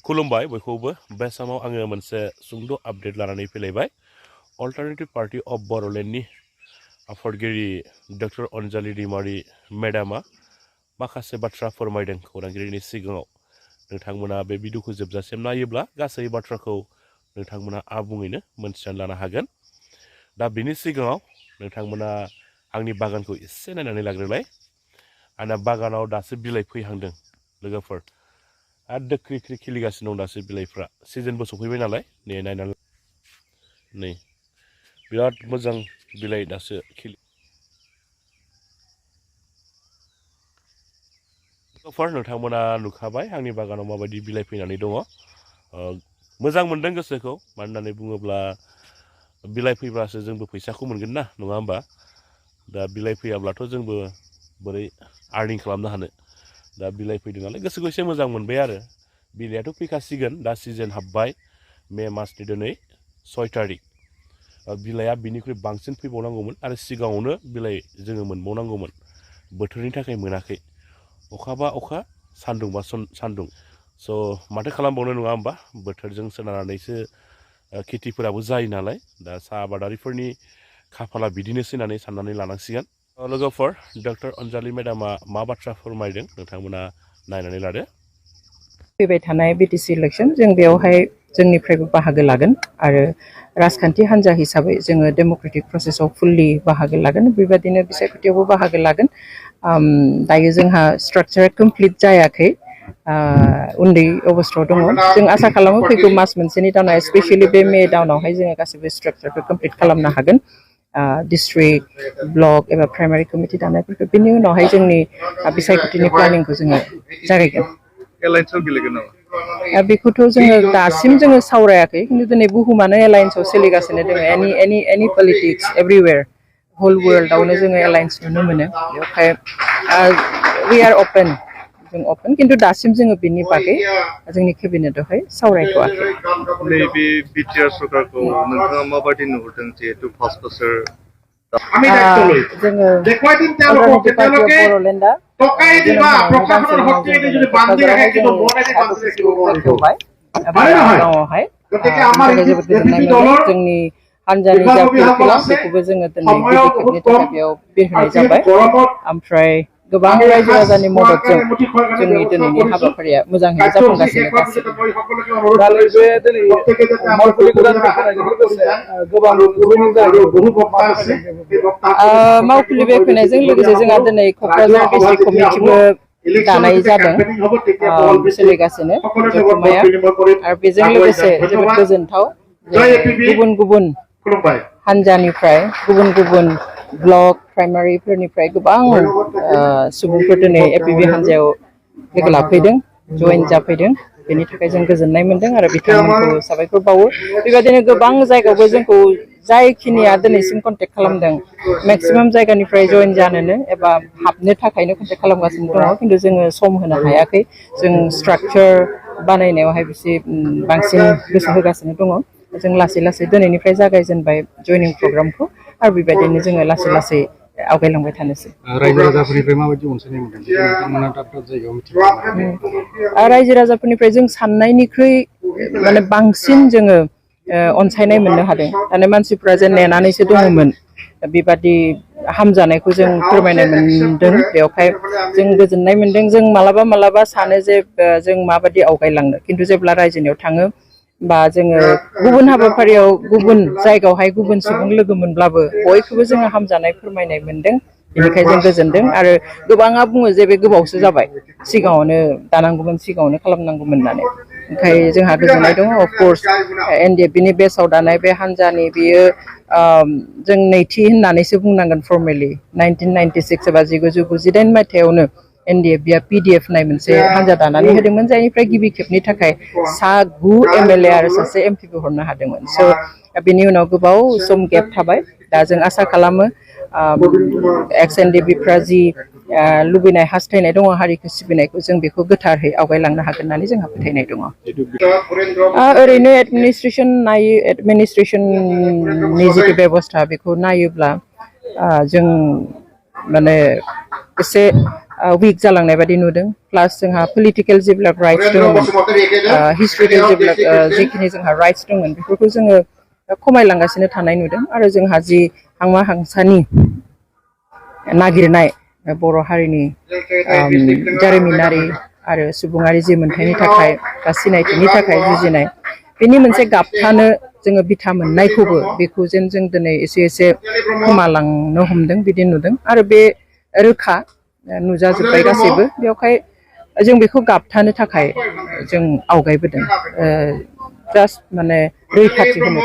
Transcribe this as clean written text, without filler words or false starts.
खुलुमबाय बयखौबो बे समाव आङो मोनसे सुंद' आपडेट लानानै फैलायबाय अल्टारनेटिभ पार्टी अफ बर'लेण्डनि आफादगिरि डक्टर अन्जालि दैमारी मेडामा माखासे बाथ्रा फोरमायदों खौरांगिरिनि सिगाङाव नोंथांमोना बे भिडिअखौ जोबजासिम नायोब्ला गासै बाथ्राखौ नोंथांमोना आबुङैनो मोनथिनानै लानो हागोन दा बिनि सिगाङाव नोंथांमोना आंनि बागानखौ एसे नायनानै लाग्रोलाय आंना बागानाव दासो बिलाइ फैहांदों लोगोफोर आरो दोख्रि ख्रि खिलिगासिनो दं दासो बिलाइफ्रा सिजनबो सफैबाय नालाय नै नायनानै नै बिराद मोजां बिलाइ दासो खिलि नोंथांमोना नुखाबाय आंनि बागानाव माबायदि बिलाइ फैनानै दङ मोजां मोनदों गोसोखौ मानो होननानै बुङोब्ला बिलाइ फैब्लासो जोंबो फैसाखौ मोनगोन ना नङा होमबा दा बिलाइ फैयाब्लाथ' जोंबो बोरै आर्निं खालामनो हानो दा बिलाइ फैदों नालाय गोसोखौ एसे मोजां मोनबाय आरो बिलाइआथ' फैखासिगोन दा सिजन हाबबाय मे मासनि दिनै 6 तारिख बिलाइआ बिनिख्रुइ बांसिन फैबावनांगौमोन आरो सिगाङावनो बिलाइ जोङो मोनबावनांगौमोन बोथोरनि थाखाय मोनाखै अखाबा अखा सान्दुंबा सान्दुं स' माथो खालामबावनो नङा होमबा बोथोरजों सोनारनानैसो खेथिफोराबो जायो नालाय दा साहा आबादारिफोरनि खाफाला बिदिनोसै होननानै साननानै लानांसिगोन लोगोफोर डक्टर अन्जालि मेडामा मा बाथ्रा फोरमायदों नोंथांमोना नायनानै लादो फैबाय थानाय बिटिसि इलेक्शन जों बेयावहाय जोंनिफ्रायबो बाहागो लागोन आरो राजखान्थि हान्जा हिसाबै जोङो डेम'क्रेटिक प्रसेसआव फुल्लि बाहागो लागोन बेबायदिनो बिसायख'थियावबो बाहागो लागोन दायो जोंहा स्ट्राक्चारा कमप्लिट जायाखै उन्दै अबस्थायाव दङ जों आसा खालामो फैगौ मास मोनसेनि दानाव स्पेसियेलि बे मे दानावहाय जोङो गासैबो स्ट्राक्चारखौ कमप्लिट खालामनो हागोन डिस्ट्रिक्ट ब्लक एबा प्राइमारि कमिटि दानायफोरखौ बिनि उनावहाय जोंनि बिसायख'थिनि प्लानिंखौ जोङो जागायगोन बेखौथ' जोङो दासिम जोङो सावरायाखै खिन्थु दिनै बुहुमानो एलायन्सआव सोलिगासिनो दङ एनि पलिटिक्स एभरिवेयर हल वर्ल्डआवनो जोङो एलायन्स नुनो मोनो बेवहाय वी आर अपेन जों अपेन खिन्थु दासिम जोङो बिनि बागै जोंनि केबिनेटआवहाय सावरायथ'वाखै नैबे बिटिआर सरकारखौ नोंथाङा माबायदि नुहुरदों जिहेतु 5 बोसोर जोङो अल्टारनेटिभ पार्टी अफ बर'लेण्डआ गावआवहाय जोबोद गोजोननाय मोनदों जोंनि हान्जानि जा फिल्म बेखौबो जोङो दिनै गिबि खेबनि थाखाय बेयाव बिरहोनाय जाबाय ओमफ्राय गोबां रायजो राजानि मददजों जोंनि दिनैनि हाबाफारिया मोजाङैनो जाफुंगासिनो गासिबो मावखुलि बेखेवनायजों लोगोसे जोंहा दिनै क'क्राझार डिस्ट्रिक्ट कमिटिबो दानाय जादों सोलिगासिनो जथुम्माया आरो बेजों लोगोसे जोबोद गोजोनथाव गुबुन गुबुन हान्जानिफ्राय गुबुन गुबुन ब्लक प्राइमारिफोरनिफ्राय गोबां सुबुंफोर दिनै एपिबि हान्जायाव लोगो लाफैदों जइन जाफैदों बेनि थाखाय जों गोजोननाय मोनदों आरो बिथांमोनखौ साबायखर बावो बेबायदिनो गोबां जायगायावबो जोंखौ जायखिनिया दिनैसिम कन्टेक्ट खालामदों मेक्सिमाम जायगानिफ्राय जइन जानोनो एबा हाबनो थाखायनो कन्टेक्ट खालामगासिनो दङ खिन्थु जोङो सम होनो हायाखै जों स्ट्राक्चार बानायनायावहाय बिसि बांसिन गोसो होगासिनो दङ जों लासै लासै दिनैनिफ्राय जागायजेनबाय जइनिं प्रग्रामखौ आरो बेबायदिनो जोङो लासै लासै आवगायलांबाय थानोसै रायजो राजाफोरनिफ्राय माबायदि अनसायनाय मोनदों नोंथांमोना दाब दाब जायगायाव मिथियो रायजो राजाफोरनिफ्राय जों साननायनिख्रुइ माने बांसिन जोङो अनसायनाय मोननो हादों माने मानसिफ्रा जे नेनानैसो दङमोन बेबादि हामजानायखौ जों फोरमायनाय मोनदों बेवहाय जों गोजोननाय मोनदों जों मालाबा सानो जे जों माबादि आवगायलांनो खिन्थु जेब्ला रायजोनियाव थाङो बा जोङो गुबुन हाबाफारियाव गुबुन जायगायावहाय गुबुन सुबुं लोगो मोनब्लाबो बयखौबो जोङो हामजानाय फोरमायनाय मोनदों बेनिखायनो जों गोजोनदों आरो गोबाङा बुङो जे बे गोबावसो जाबाय सिगाङावनो दानांगौमोन सिगाङावनो खालामनांगौमोन होननानै ओंखाय जोंहा गोजोननाय दङ अफकर्स एनडिएफबिनि बेसाव दानाय बे हान्जानि बेयो जों नैथि होननानैसो बुंनांगोन फर्मेलि 1996 एबा 1998 मायथाइयावनो एनडिएफबिआ पिडिएफ होननाय मोनसे हान्जा दानानै होदोंमोन जायनिफ्राय गिबि खेबनि थाखाय 9 एमएलए आरो सासे एमपिबो हरनो हादोंमोन स' बिनि उनाव गोबाव सम गेप थाबाय दा जों आसा खालामो एक्स एनडिएफबिफ्रा जि लुबैनाय हास्थायनाय दङ हारिखौ सिबिनायखौ जों बेखौ गोथारै आवगायलांनो हागोन होननानै जोंहा फोथायनाय दङ ओरैनो एडमिनिस्ट्रेसननि जिथु बेबस्था बेखौ नायोब्ला जों माने एसे उइक जालांनाय बायदि नुदों प्लास जोंहा पलिटिकेल जेब्ला राइट्स दंमोन हिस्ट्रिकेल जेब्ला जेखिनि जोंहा राइट्स दंमोन बेफोरखौ जोङो खमायलांगासिनो थानाय नुदों आरो जोंहा जि हांमा हांसानि नागिरनाय बर' हारिनि जारिमिनारि आरो सुबुङारि जि मोनथायनि थाखाय बा सिनायथिनि थाखाय जुजिनाय बेनि मोनसे गाबथानो जोङो बिथा मोननायखौबो बेखौ जों दिनै एसे खोमालांनो हमदों बिदि नुदों आरो बे रोखा नुजाजोब्बाय गासैबो बेवहाय जों बेखौ गाबथानो थाखाय जों आवगायबोदों जास्ट माने रैखाथि होनो